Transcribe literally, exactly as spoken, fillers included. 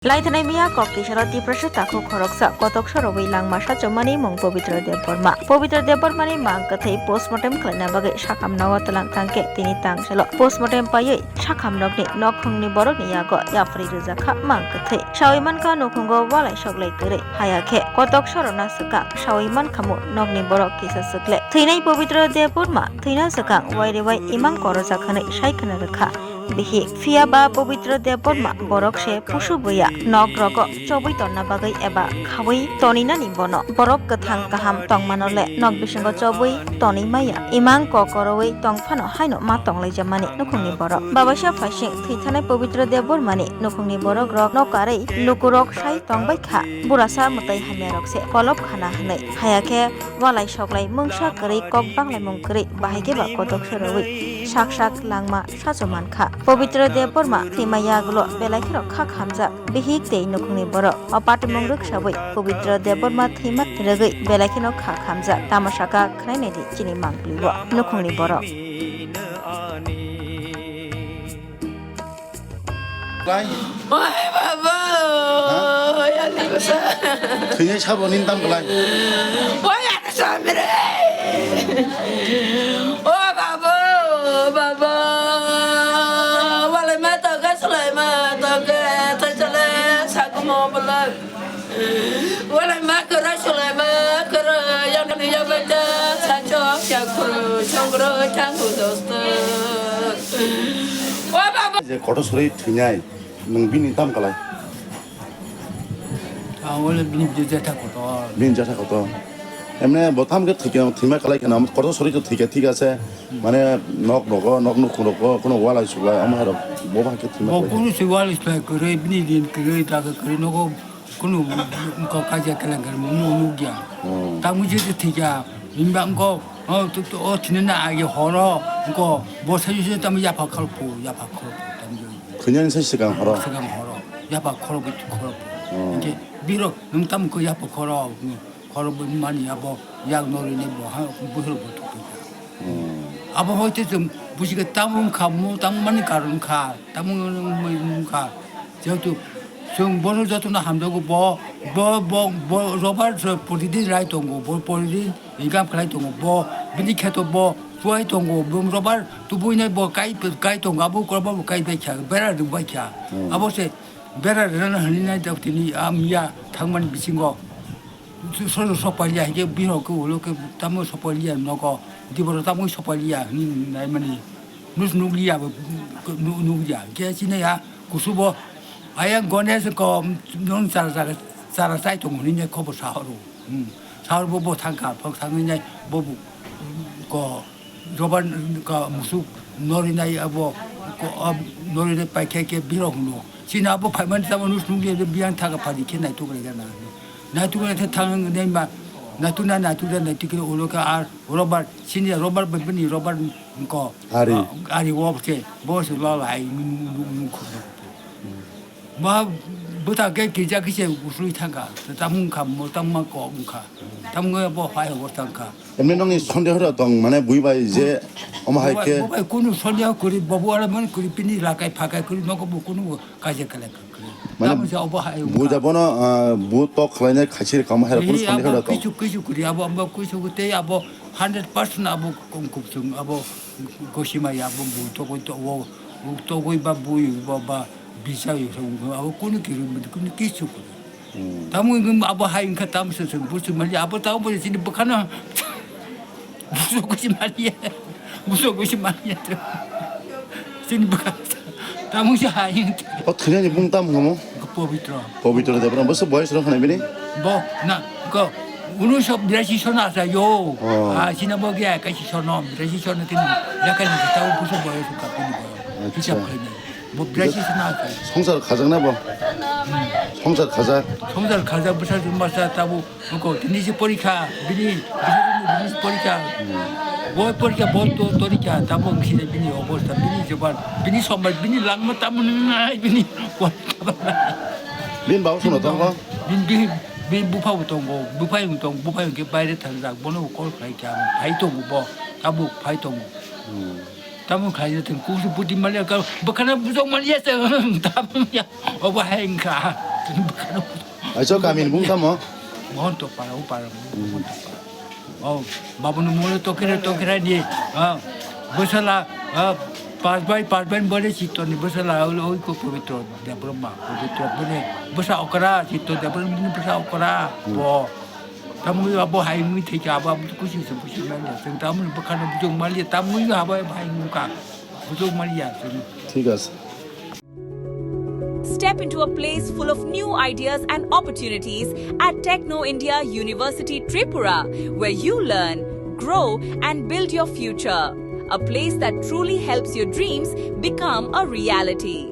Laithanai miya kok tisaro Tiprasa takhuk khoroksa kotok sorowi langma sachomani mung Pabitra Debbarma. Pabitra Debbarmani mang kwthwi postmortem khlaina bagwi sakham nogo twlang thangkhe tini tang salo postmortem paiwi sakham nokni nokhungni borokni yago yapri rwjakha mang kwthwi. Sawi mankha nukhungo walai soklai kwrwi, haya khe kotok sorona swkang sawi mankhamu nokni borok kisa swkle. Thwinai Pabitra Debbarma thwina swkang wairewai imang korojak hwnwi sai khna rwkha. Bihik, phiya ba Pabitra Debbarma borok se pusu buya, nok rogo chobwi tonna bagwi eba khawi toninani bono. Borok kwthang kaham tongmano le nok bisingo chobwi tonwi maya. Imang kokorowi tong phano haino ma tonglaijamani nukhungni borok. Babaisa phaising thwithanai Pabitra Debbarmani nukhungni borok rok no karwi lukurok sai tongbai kha. Burasa mwtai hamya rok se kolop khana hwnwi. Haya khe walai soklai mungsa kwrwi kok banglaimung kwrwi bahai khe ba kotok sorowi sak sak langma sacho mankha. Pabitra Debbarma thwima yagulo belai kheno kha khamjak bihik tei nukhungni borok. O patimung rwksawi Pabitra Debbarma thwima rwgwi belai kheno kha khamjak. Tamo saka khwnainai di chini mangpili o nukhungni borok. Lai. Oi, baba. Ha? Oi, ani basa. Thwinai sabo nini tam kwlai. Oi, ani samire. O baba, baba. Walai ma toke, sulai ma toke, thai chale, sakumo bala. Walai ma kwrwi, sulai ma kwrwi, yang ni ya baca, sachok, ya kuru, chongro, changu dosto. Wa baba. Je kotor sori thwinai, nwng bini tam kwlai? Ah, wale bini je jetha kotor. Bini jetha kotor. Emne bo tam khe thwikhe, thwima kwlai kheno, kotor sori to thwikhe, thik ase. Mane nok rogo, nok nukhung rogo, kuno walai suklai, omo hai rok, bo ba khe thwima kwlai. Bo kunu se walai suklai kwrwi, bini rin kwrwi, ta kwrwi, nogo. Kunu wngkok kaisa keleng keleng nukya. Hmm. Tamo je thwikha, himba wngkok, o, to, to, o, thinana age horo, wngkok, bo sai sai tamo yapha khorokphu, yapha khorokphu, tamo je. Khwnyan sai swkang horo? Swkang horo, yapha khorokphu, khorokphu. Hmm. Hingke biro, nwng tamo khe yapha khoro, khoro bo mani abo, yak norwi ni bo, ha, buhur bo thukha. Hmm. Abo hoite chwng bujiga tamo wngkha, mo tamo mani karon kha, tamo wngkha. Jehetu chwng bono jotono hamjago, bo, bo, bo, bo robar se protidin rai tongo, bo protidin income khlai tongo, bo bini kheto bo chuai tongo, bo robar tubuinai bo kai, kai tongo, abo robar bo kai bai kha, bera rwk bai kha. Hmm. Abo se bera rwna hwnwi nai tini, ah, miya thangmani bisingo. Sojo sopaliya hingke bihok ke ulo ke tamo sopaliya nogo, diboro tamo sopaliya hinwi naimani. Nus nukliya bo, nu-, nukliya. Hingke chini ya kusubo ayang Ganesh ko nung chara chara, chara chai tongo hinwi khobor sahoro. Hmm. Sahor bo, bo thangkha, bo thangwi nai bo, bo ko Robar ka musuk norinai abo ko, ab-, norinai paikhe khe birok hwnwi. Chini abo phaimani tamo nung nung je biyang thaga phadi khe naituk rega na. Naituk rega khe thang nai ma, naituk na naituk na naituk khe ulo khe ar robar, chini robar bai bini robar ko, ari. Ah, ari wo khe bo se lo lai nung, nung, nung, nung. Ma bwta khe kisa kisa usui thangkha, tamo wngkha, mo tamo ma kok wngkha, tamo wngya bo hai hor thangkha. Emni nokni sondeho rok tong, mane bui bai je omo hai khe. Bo bai kunu sondeho kwrwi, bo bo ala mani kwrwi, bini lakai phakai kwrwi, nogo bo kunu kaisa kwlai kwrwi. Mane tamo se obo hai bui wngkha. Da bono, ah, bu tok khlainai khaisir kamo hai rok kunu sondeho rok tong. Kisu kisu kwrwi, abo, abo kisu tei abo hundred percent abo kong kupsung, abo gosimai, abo bu tokoi to wo, tokoi ba bui ba, ba. Bisa yo, abo kunu kiru, kunu kisu kunu. Hmm. Tamo wngkha abo hai wngkha tamo se se busu mali, abo tamo bo chini bwkhano busu kusi mali, busu kusi mali. Chini bwkha tamo se hai wngkha. O thwinani bung tamo wngkha mo? Pabitra. Pabitra Debra, bwswk boyes rok hwnwi bini? Bo, na, ko, unisho birashi sono asa yo. Oh. Ah, chini bo gya kaisi sono, birashi sono tini, yakani tamo busu boyes wngkha bini bo. Acha. Hisab khlainai. Bo birashi se na khe. Songsar khajak na bo? Hmm. Songsar khajak. Songsar khajak bwsa se masa tabo ko tini se porikha, bini, bini se porikha. Hmm. Bo porikha, bo to, torikha, tabo wngsi bini obostha, bini joban, bini somaj, bini langma tamo nai, bini. Bini bau sono tongo? Bini, bini, bini bupha bo tongo, bupha yung tong, bupha yung khe baire thangjak, bono bo call khlai kha, phai tongo bo, tabo phai tongo. Hmm. Tamo khlai tong, kusu puti maliya ka, bwkhana bujok maliya se, tamo ya, obo hai wngkha. Aiso kami ni bung tamo? Mohon to para, o para, Mohon to para. Oh, babu no mole tokere tokere ni. Ah, bwsala, ah, pas bai pas bai bole chito ni bwsala, oi ko pavitro Debbarma, pavitro bole bwsa okra, chito Debbarma bwsa okra. Bo. Tamui abo hai mui thei ka abo kusi se kusi mali. Tamui bwkhano bujung mali, tamui abo hai mui ka. Bujung mali ya. Thik ase. Step into a place full of new ideas and opportunities at Techno India University Tripura, where you learn, grow, and build your future. A place that truly helps your dreams become a reality.